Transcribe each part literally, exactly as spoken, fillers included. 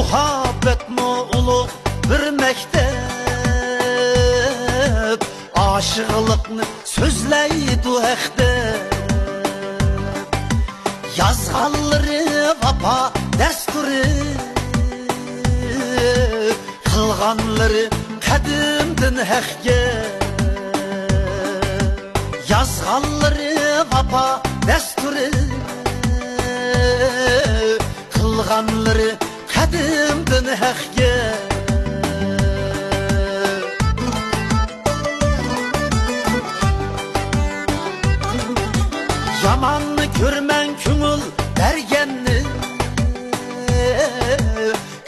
مۇھەببەتمۇ ئۇلۇغ بىر مەكتەپ، ئاشىقلىقنى سۆزلەيدۇ ھەق دەپ. يازغانلىرى ۋاپا دەستۇرى، قىلغانلىرى قەدىمدىن ھەق گەپ. يازغانلىرى ۋاپا دەستۇرى، قىلغانلىرى قەدىمدىن ھەق گەپ. يامان كۆرمەڭ كۆڭۈل بەرگەننى،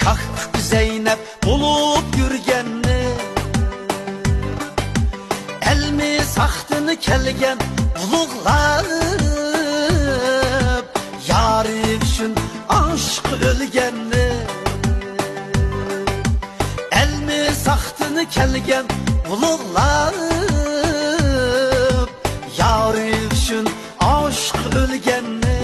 كاككۇك زەينەپ بولۇپ يۈرگەننى، ئەلمىساقتىن كەلگەن ئۇلۇغلار، يارى ئۈچۈن ئاشىق ئۆلگەننى، ئەلمىساقتىن كەلگەن ئۇلۇغلار، يارى ئۈچۈن ئاشىق ئۆلگەننى.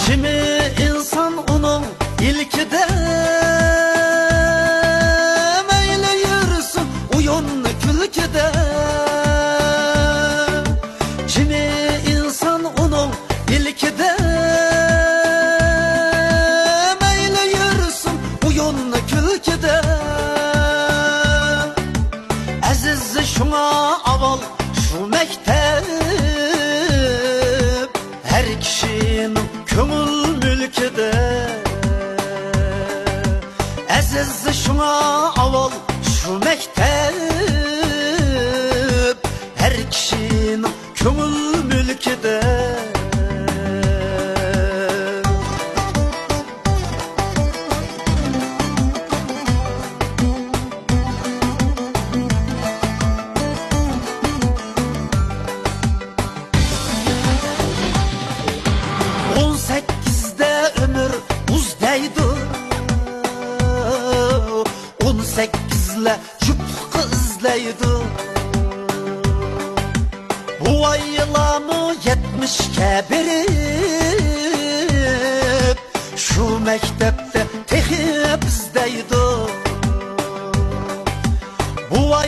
جىمى ئىنسان ئۇنىڭ ئىلكىدە، مەيلى يۈرسۇن ئويۇن كۈلكىدە. جىمى ئىنسان ئۇنىڭ ئىلكىدە، مەيلى يۈرسۇن ئويۇن كۈلكىدە. ئەزىز شۇڭا ئاۋال شۇ مەكتەپ، ھەر كىشىنىڭ كۆڭۈل مۈلكىدە. ئەزىز شۇڭا ئاۋال شۇ مەكتەپ، ھەر كىشىنىڭ كۆڭۈل مۈلكىدە. ئون سەككىزدە ئۆمۈر ئۇز دەيدۇ، ئون سەككىزلەر جۈپلۇققا ئىزدەيدۇ. بوۋايلارمۇ يەتمىشكە بېرىپ، شۇ مەكتەپتە تېخى بىز دەيدۇ.